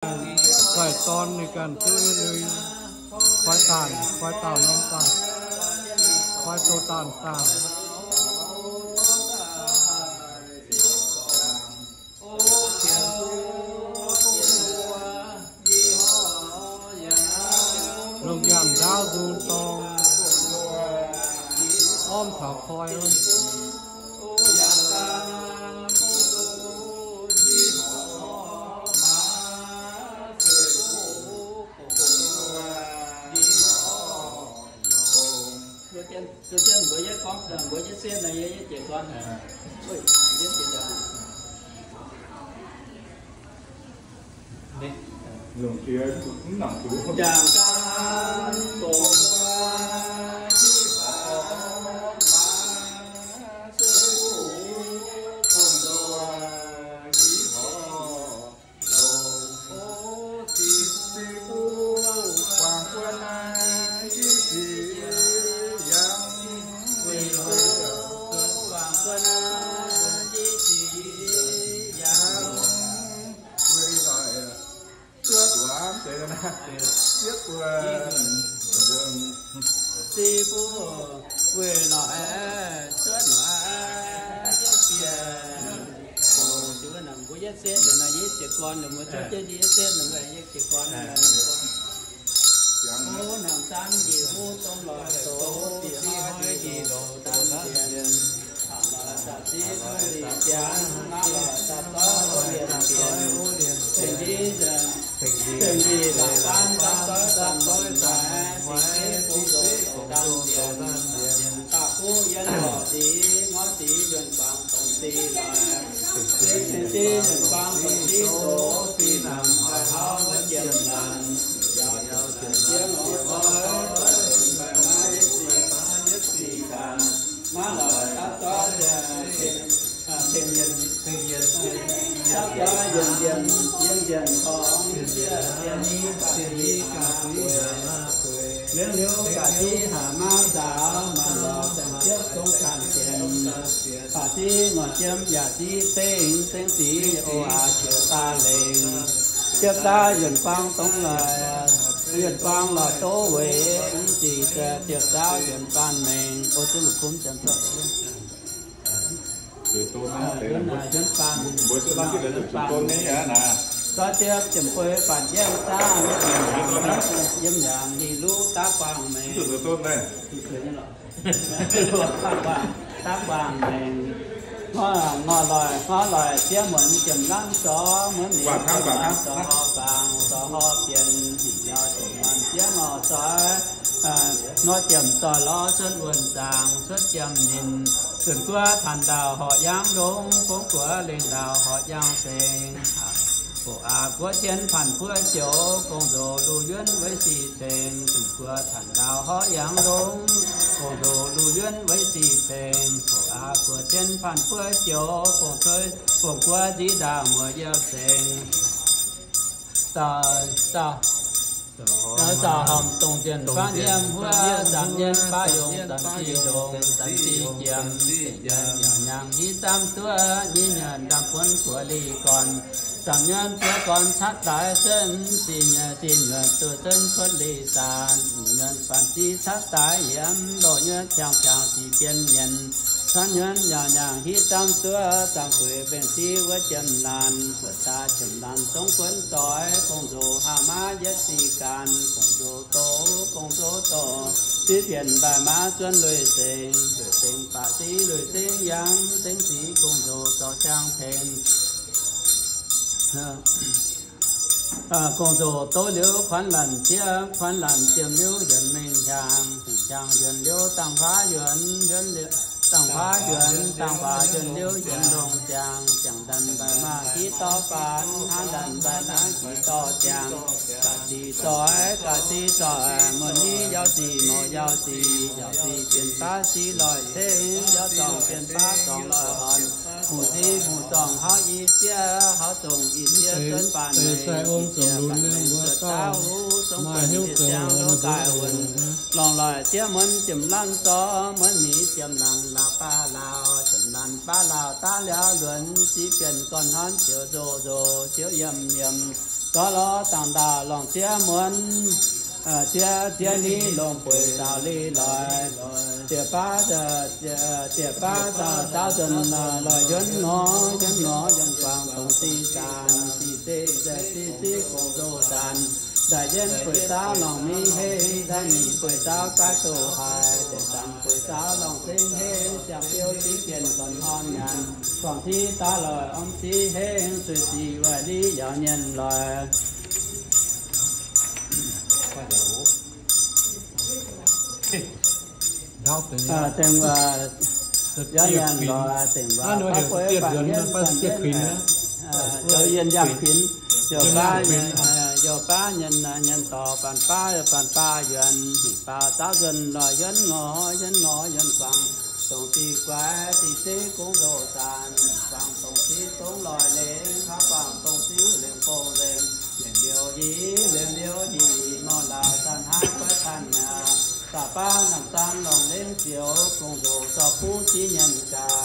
Daaih dorn ninh ganh duqv lui, koi daanh, koi daauh norm daanh, koi douz daanh daanh. Longc yangh ndaauv nzung dorng, ormv taux koi wuov. Mbuo jienv, mbuo jienv gorngv, mbuo jienv setv naaiv, yie jiez gorn haic. Jangx daan gong Mbuo yietv setv, mbuo yietv setv, mbuo cuotv jienv yietv setv, mbuo yietv jiez gorn. O, naamh saanv njiec huv dongh lorz douz, bieqc hnoi njiec douz daan njiec, aav lorz daaih ziex duqv liqc jaax, aav lorz daaih doiv wuov lienc bieqc, tengx njiec, tengx njiec laaix faan daav doiv daaih mueiz, tengx njiec bung douz douz daan njiec, daaih kuv yienv lorz ziqc, ngorc ziqc yuonh buangh dongh ziqc lorz, tengx ziqc yuonh buangh dongh ziqc doz, ziqc naamh haih hlauv wuov jiem laanh, yaac yaac ziangh oix doiv, maiv maiv yietv ziqc, maiv yietv ziqc ganh, maiv lorz daav doiv, tengx yienc, tengx yienc, daav doiv yienc yienc, yienc yienc torngv, sieqv sieqv ni ga'feix haaix maiv gueix, liuz liuz ga'feix haaix maiv nzaaux, maiv lorz dangh ziepv zong ganh sienx. Baac ziqv ngorc jiem yaac ziqv dengv, dengv ziqc o aax joux daaih lengc. Ziepv daav yuonh buangh dongh lorz, yuonh buangh lorz doz weic, mv ziqc ziepv daav yuonh baanh mengh. O, zunv la'kumv janx zorqv. Yuonh baanh, yuonh baanh, zorqv ziepv ziepc bueix baanh yiemv daav, yiem yangh ninh luv daav buangh mengh. Daav buangh mengh. Ngorc loic, ngorc loic, ziex muonz jiem laanh zorc, muonz mingh jiem laanh zorc horh baangh, zorc horh bienx, yaac jiem laanh ziex ngorc zoih, nor jiem zoih lorz cuotv wuonh zaangc, cuotv jiem ninh, zunc guoqv tanc ndau horqc yangh ndongc, fongv guoqv lengh ndau horqc yangh seng. Hoqc aqv guoqv jienv paanh buov joux, gong-nzoz luv yuonv weic sic ceng, zunc guoqv tanc ndau horqc yangh ndongc, gong-nzoz luv yuonv weic sic ceng. Hoqc aqv guoqv jienv paanh buov joux, fongv guoqv nziv ndau muoz yiem seng. Zaah, zaah, zaah hormh dongh nzienh faanv nyiemv huov, zaamc nyiemv baav yongh, zaamc zic yongh, zaamc zic jiem, nyanc nyanc nyic zaamv duov, nyic nyanc ndaamv buonv buoz li gorn, zaamc nyanc buoz gorn catv daaih zunv, zic nyanc zic nyanc duqv zunv cuotv li saanh, nyanc faanh zic catv daaih yiemx, loz nyanc ciangv ciangv zic bienh mienh, camv nyanc nyanc nyanc hiv zaamv duov, zaamv gueix mbenc ziv wuov jiem laanh, buoqc daaih jiem laanh zongv buonv zoih, gong-nzoz haah maiv yietv sic ganh, gong-nzoz doz, gong-nzoz doz, ziv bienh mbaih maiv zuonv lui-sengx, lui-sengx baac ziv lui-sengx yangh, sengx ziv gong-nzoz zorc jangx tengx. Gong-nzoz doz liuz kuanx lanc jiem, kuanx lanc jiem liuz yienx mengh hiaangx, mengh hiaangx yienx liuz dangh huaav yuonx, dangh huaav yuonx, dangh huaav yuonx liuz yienx longh ziangx, ziangx ndanc mbaih maah giv dorv faanx, hnangv ndanc mbaih naaiv giv dorv ziangx. Ga'zic zoih, ga'zic zoih, muoz-nyiv yauv zic, mouz yauv zic, yauv zic bienh baav ziv loih cengx, yauv zorngh bienh baav zorngh loih horn. Hungh ziv hungh zorngh hauv i sieqv, hauv zongh i sieqv cuotv baanh mengh, i sieqv baanh mengh cuotv daav huv, zongv buonc i siang loz gaaih wuonc. Longc loic ziex muonz jiem laanh zorc, muonz miz jiem laanh laauh baav laauh, jiem laanh baav laauh daav liaauv luonx, ziv bienh gorn hnamv zioux nzoz nzoz, zioux yiemh yiemh, Gorx lorz dangh ndaauh longc ziex muonz, ziex, ziex niv longc bueix daauh li loix. Ziepc baav, ziepc baav dauh zaauv nzuonx loix, yuonv nor, yuonv nor, yuonv guangc dongh ziqc zanc, ziqc zeiv, ziqc ziqv gong-nzou zanc. Da'yietv bueix zaauv longc miv hengv, da'nyeic bueix zaauv gaatv doz haic, da'faam bueix zaauv longc zengv hengv, ziangh biouv ziqv gien gorn horn nyanc, guangc ziqv daav loix, om ziqv hengv, sueih ziqc waaic liv yaauc nyienh loix. Dengh waac, yaauc nyienh loix, dengh waac, baav bueix banh yienv, banh yienv, zoux yienh yangh kuinx, youh baav nyienh, youh baav nyienh, nyienh dorh banh baav, banh baav yuonx, hingh baav zaauv nzuonx loix, yuonv ngor, yuonv ngor, yuonv guangc dongh ziqc guaix, ziqc zeiv gong-nzou zanc, guangc dongh ziqv zongv loix lengh, kaux guangc dongh ziqv lengh bou lengh, lengh liouh i, lengh liouh i, nor laauc zanc hnangv guaiv panh mi'aqv. Da'baav nangc zaang longc lengv zioux, gong-nzou zorqv buv ziqv nyienh jaax.